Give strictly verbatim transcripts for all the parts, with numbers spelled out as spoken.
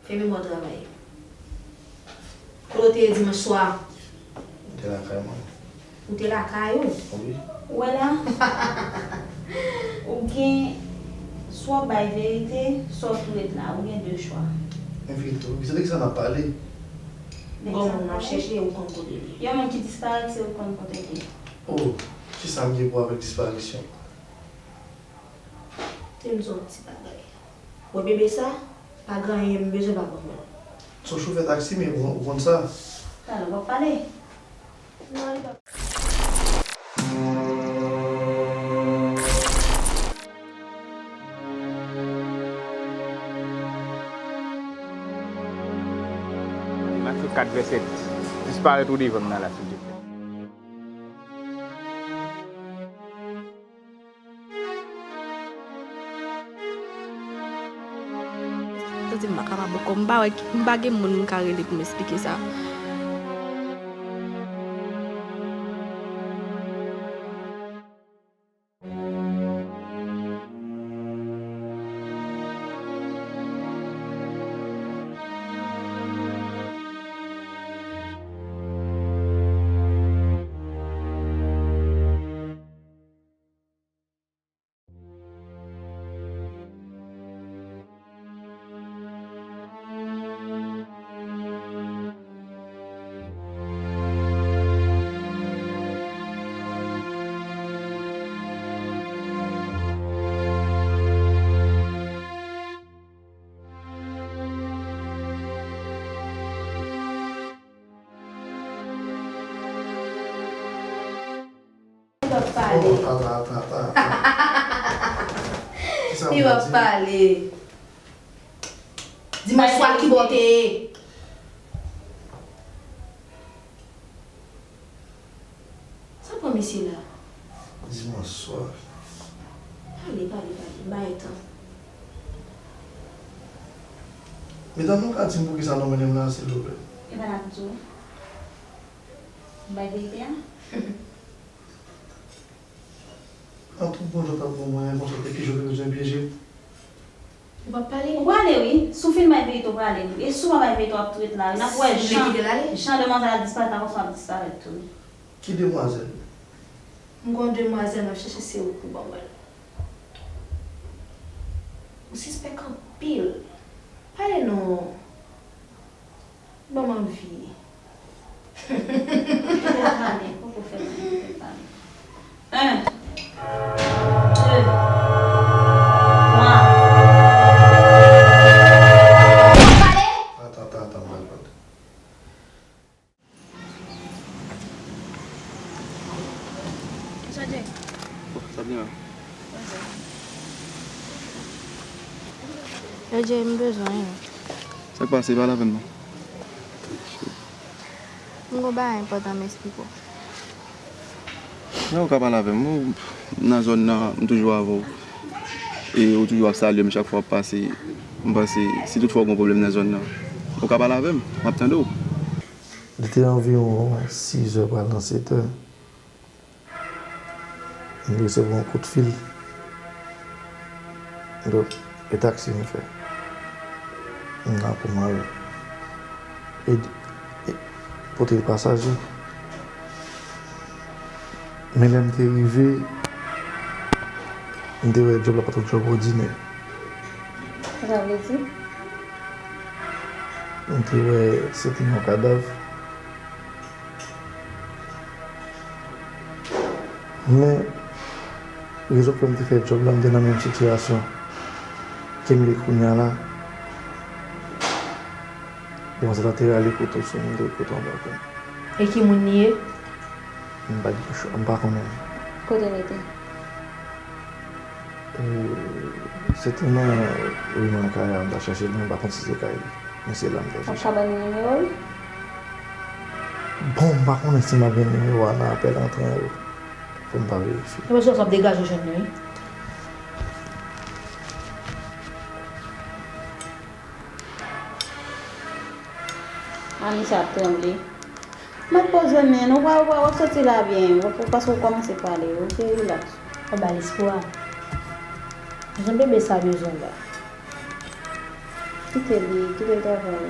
Ebyen, bon travay. Kote w te ye dimanch swa? Mwen te lakay mwen. Ou te lakay ou? Wi. Ou wè la? Ou gen, swa w bay verite, swa w tou ret la. Ou gen de chwa. Men verite, wi. Se de kisa n ap pale? Bon, moun ap chèche, ou konn kote l ye. Yon moun ki disparèt, se ou konn kote l ye. Oh, kisa m gen pou avèk disparisyon? Te m di w yon ti bagay. Wè bebe sa, pa gen anyen m bezwen pa ban mwen. Se yon chofè taksi, men ou konn sa. Talè w ap pale. Non, li p ap. Matye kat vèsè dis. Disparèt ou devan m nan la, silvouplè. Tande m pa kapab ankò. M pa wè ki, m pa gen moun m ka rele pou m esplike sa. Li p ap pale. Oh, ata, ata, ata, ata. Kisa m pral di? Li p ap pale. Dimanch swa ki bò w te ye? Sa pran mesye la? Dimanch swa. Pale, pale, pale. Bay tan. Medam, nou ka di m poukisa nou mennen m la, silvouplè? E pa n ap di w. M bay verite a? An tout bon jan, t ap bon mwayen konsa, te ki jan w te bezwen pyeje m? Ou p ap pale? Ou prale, wi. Si w fin bay verite, ou prale. E si w pa bay verite, w ap tou ret la, wi. N ap wè jan, jan demwazèl la disparèt la, konsa w ap disparèt tou, wi. Ki demwazèl? M gen yon demwazèl m ap chèche, se ou k pou ban mwen l. Ou sispèk anpil. Pale non. Ban m anvi. Poko fè mwen, poko fè mwen, poko fè mwen. Un, deux, trois. Pale! Atan, atan, atan, m pral pale. Sa Jay? Sa byen la. Yo, Jay, m bezwen w. Sa k pase? Pale avè m non. M gon bagay enpòtan m esplike w. Men ou ka pale avè m. Ou nan zòn nan, m toujou avè w. E ou toujou ap salye m chak fwa w ap pase. M panse, si toutfwa w gon pwoblèm nan zòn nan, ou ka pale avè m. M ap tande w. Li te anviwon sizè pral nan setè. M resevwa yon kout fil. Donk, e taksi m fè. M nan pou m al ede, e, pote pasaje. Men lè m te rive, m te wè djòb la pa t yon djòb òdinè. Sa sa vle di? M te wè se te yon kadav. Men, rezon k fè m te fè djòb la, m te nan menm sitiyasyon ke m ye kounye a la. Demwazèl la te rale kouto sou mwen, m te kote anba pon. E ki moun li ye? M pa gen chwa, m pa konnen. Kote l rete? E, se te nan ri Mankaya, m t ap chèche l, men m pa konn si se kay misye la m t ap chèche. W ap ka ban nou nimewo l? Bon, m pa konnen si m ap jwenn nimewo a nan apèl antran yo. Fò m ta verifye. E paske w ap degaje w jwenn li, wi. A, misye ap tranble. M ap poze men, ou pa, ou pa, w ap soti la byen, w ap, paske w kòmanse pale, oke, relax. Ou ba l espwa. Jan bebe sa bezwen la. Kite li, kite l travay.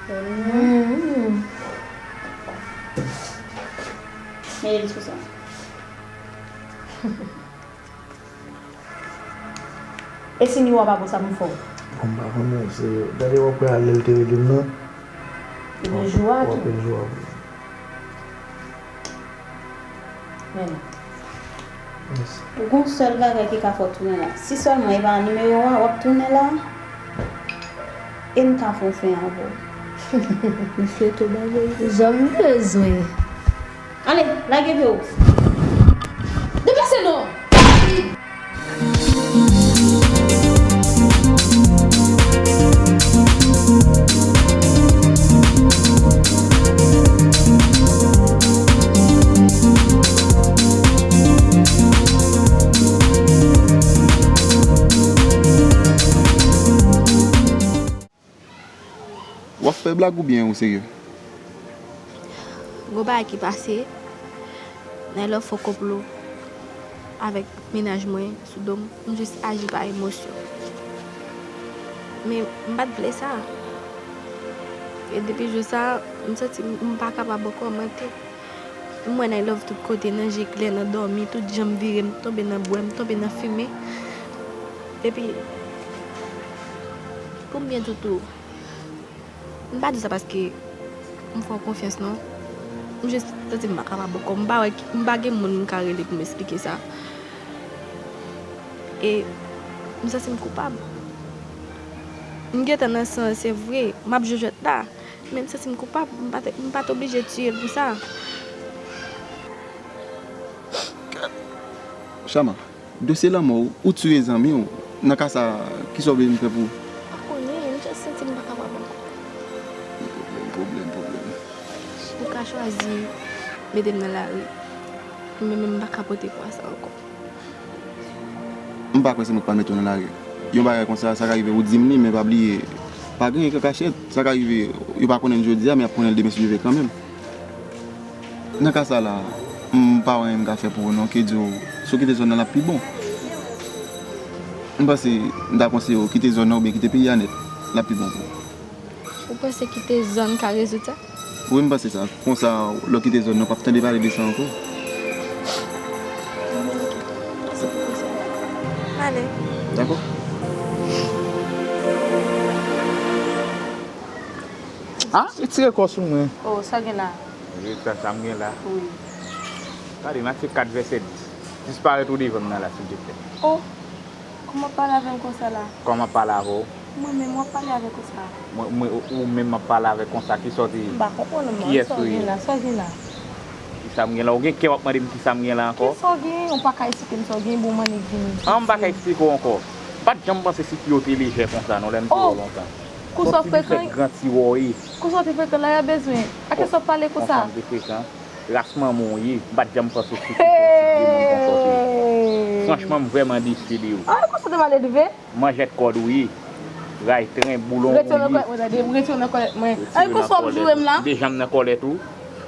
Mm. Mete l sou sa. E si Niwa pa bon, sa pou m fè w? Bon, m pa konnen, se, gade w ap wè a lè l te rele m nan. Ebyen, jou a tou. W ap wè jou a pou. Men. Yes. Ou gon sèl bagay ki ka fè w tounen la. Si sèlman e pa nimewo a w ap tounen la, e m ka fè yon fen avè w. M swete w bagay. Jan m bezwen. Ale, lage pye w. Deplase non! W ap fè blag oubyen ou serye? Gon bagay ki pase, Nailove fè konplo avèk mennaj mwen sou do m, m jis aji pa emosyon. Men m pa t vle sa. E depi jou sa, m santi m m pa kapab ankò, m rete. M wè Nailove tout kote, nan je klè, nan dòmi, tout jan m vire, m tonbe nan bwè, m tonbe nan fimen. Epi, pou m byen di w tou, m pa di w sa paske m fè w konfyans, non. M jis santi m pa kapab ankò. M pa wè ki, m pa gen moun m ka rele pou m eksplike sa. E m santi m koupab. M gentan nan san, se vre, m ap jwe jwèt la. Men m santi m koupab, m pa t, m pa t oblije tiye l pou sa. Chama, dosye lanmò w, ou tiye zanmi w. Nan ka sa, kisa w vle m fè pou ou? Pa konnen, m just santi m pa kapab ankò. Pwoblèm, pwoblèm, pwoblèm. Ou ka chwazi mete m nan lari. Men, men m pa ka pote pwa sa ankò. M pa kwè se mwen k pral mete w nan lari. Yon bagay konsa, sa ka rive ou di m li, men pa bliye, pa gen anyen k an kachèt. Sa ka rive, yo pa konnen l jodi a, men y ap konnen l demen si Dye vle kanmenm. Nan ka sa la, m pa wè anyen m ka fè pou ou non, ke di w, si w kite zòn nan, l ap pi bon. M panse, m ta konseye w kite zòn nan oubyen kite peyi a nèt, l ap pi bon pou ou. Ou panse kite zòn ka rezoud sa? Wi, m panse sa. Konsa, lè w kite zòn nan, w p ap tande pale de sa ankò. Ale. Dakò. Ah, retire kò sou mwen. Oh, sa gen la? Retire sa m gen la. Wi. Gade, Matye kat vèsè dis. Disparèt ou devan m nan la, silvouplè. Oh. Kòman w ap pale avè m konsa la? Kòman pale avè w? Mwen menm, w ap pale avè konsa. Mwen, mwen, ou, ou menm m ap pale avè konsa, kisa w te ye? M pa konprann ou, non. Kiyès ou ye? Sa w gen la? Sa w gen la? Kisa m gen la? Ou gen kè w ap mande m kisa m gen la ankò? Kisa w gen? Ou pa ka eksplike m sa w gen, bon, m annik vini. An, m pa ka eksplike w ankò. M pa t janm panse si fi yo te lejè konsa, non, lè m te wè w lontan. Kousa w frekan? Yon ti bifèk gran ti wòye. Kousa w te frekan la, y a bezwen. A kisa w pale konsa? Yon fanm te frekan. Ras manman w ye, m pa t janm panse w sou tout yon tip de moun konsa w te ye. Franchman, m vrèman desi de ou. Ay, kòm sa te maledve. Manjèt kòd ou ye. Ray tren, boulon ou ye. Rete w nan kòlèt mwen, tande, rete w nan kòlèt mwen. Ay, kòm sa w ap joure m la. Deja m nan kòlèt ou.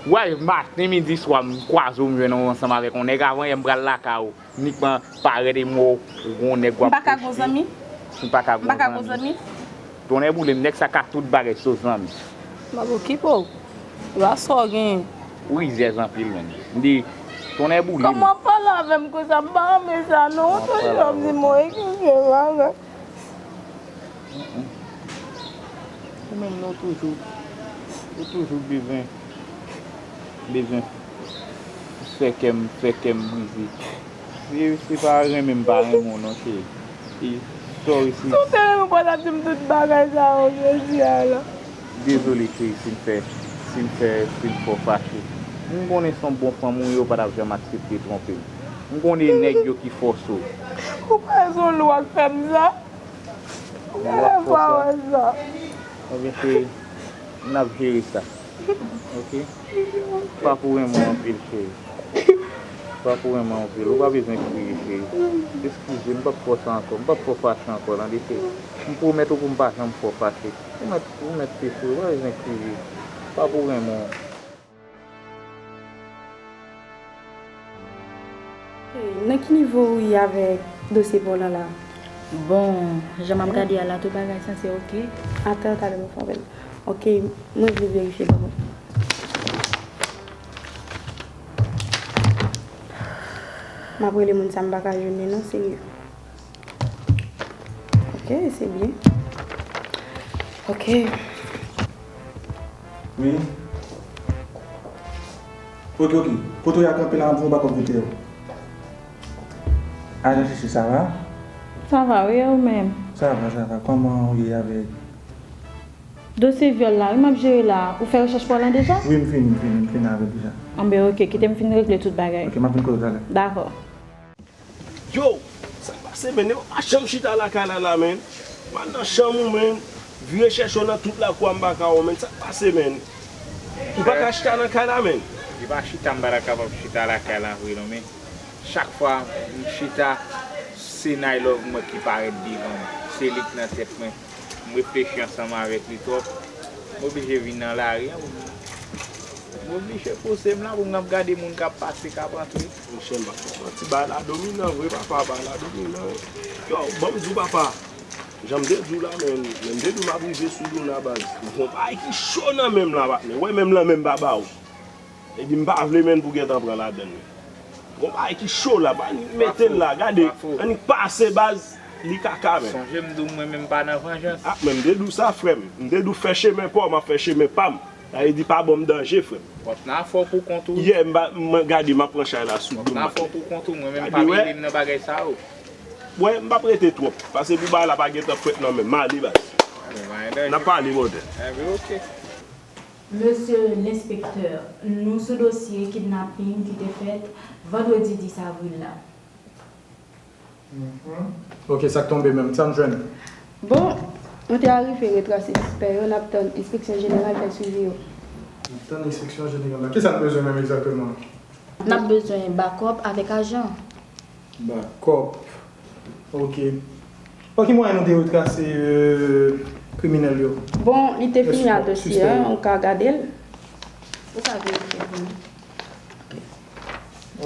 W a maten, midi, swa, m kwaze w, m jwenn ou ansanm avèk yon nèg. Avan yè, m pral lakay ou. Nikman parèt e m wè w, ou gon nèg w ap pwoche. M pa ka gon zanmi? M pa ka gon zanmi? Tonnè boule m, nèg sa ka tout bagay sof zanmi. M ap okipe w. Epa sa w genyen. Ou rizèz anpil menm. M di, tonnè boule m. Kòman w ap pale avè m konsa? M pa renmen sa non. Ou toujou ap di m, eskize m avè. Ou menm non, toujou, ou toujou bezwen, bezwen fè kè m, fè kè m brize. Se, se pa renmen m pa renmen w non, cheri. E, sorry si. Si w te renmen m, w pa t ap di m tout bagay sa yo jodi a la. Dezole, cheri, si m fè, si m fè, si m fè w fache. M konnen se yon bon fanm ou ye, w pa t ap janm aksepte twonpe m. M konnen nèg yo ki fòse w. Ou pa wè se yon lwa k fè m sa? Ou genlè pa wè sa. Ebyen, cheri, n ap jere sa. Oke? Papa ou renmen w anpil, cheri. Papa ou renmen w anpil. Ou pa bezwen kriye, cheri. Eskize m, m p ap fè w sa ankò. M p ap fè w fache ankò, tande, cheri. M pwomèt ou pou m pa janm fè w fache. Ou mèt, ou mèt peche, ou pa bezwen kriye. Papa ou renmen w. Nan ki nivo ou ye avèk dosye pa w lan la? Bon, jan m ap gade a la, tout bagay sanse oke. Atann, talè m ap fè apèl. Oke, mwen vle verifye, ban mwen. M ap rele moun sa, m pa ka jwenn li non, serye. Oke, se byen. Oke. Wi. Oke, oke. Kote w ye a kanpe la, m ap voye w bakòp vite. Ajan Chichi, sa va? Sa va, wi, e ou menm? Sa va, sa va. Kòman w ye avèk? Dosye vyòl la, wi, m ap jere la. Ou fè rechèch pa w lan deja? Wi, m fini, m fini, m fini avè l deja. Anben, oke, kite m fin regle tout bagay. Oke, m ap vin kote w talè. Dakò. Yo, sa k pase, menn? Yo pa janm chita lakay la, la, menn. M al nan chanm ou, menn. Vire chèche w nan tout lakou a, m pa ka wè w, menn. Sa k pase, menn? Ou pa ka chita nan kay la, menn? Li pa chita, m pa ta kapab chita lakay la vre, non, men chak fwa m chita, se Nailove mwen ki parèt devan m. Se li k nan tèt mwen. M reflechi ansanm avèk li twòp. M oblije vin nan lari a pou m, m oblije poze m la pou m ap gade moun k ap pase, k ap antre. Monchè, m pa fè w manti, bagay la dominan vre, papa, bagay la dominan. Yo, ban m di w, papa, jan m te di w la, men, men m te di w m ap rive sou Luna, baz. Gon bagay ki cho nan men m la, patnè. Wè, men m lan men m pa ba w. Epi m pa vle menm pou gentan pran ladann li. Gon bagay ki cho la, pa annik mete l la, gade, annik pase baz, li kaka menm. Sonje m di w mwen menm m pa nan vanjans. Ah, men m te di w sa, frè m. M te di w fè chemen pa w, m ap fè chemen pa m. Sa vle di pa ban m danje, frè m. W ap nan afè w pou kont ou. Yeah, m pa, mwen gade, m ap pran chay la sou do m. W ap nan afè w pou kont ou, mwen menm pa mele m nan bagay sa yo. Wè, m p ap rete twòp, paske pou bagay la pa gentan fèt nan men m. M ale, baz. N ap pale, brother. Anben, oke. Mesye lenspektè, nou sou dosye kidnaping ki te fèt vandredi dis avril la. Mhm. Ok, sa k tonbe menm? Sa n jwenn? Bon, nou te arive retrase sispè yo, n ap tann enspeksyon jeneral fè swivi yo. N ap tann enspeksyon jeneral la. Kisa n bezwen menm egzakteman? N ap bezwen bakòp avèk ajan. Bakòp. Ok. Bon, ki mwayen nou te retrase, euh, kriminèl yo? Bon, li te fini a dosye a, ou ka gade l. Ou ka verifye pou nou.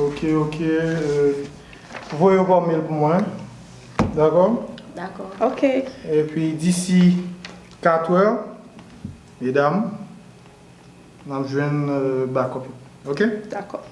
Ok, ok. Euh, voye yo pa mail pou mwen. Dakò? Dakò. Ok. Epi, disi kat è, medam, n ap jwenn, euh, bakòp yo. Ok? Dakò.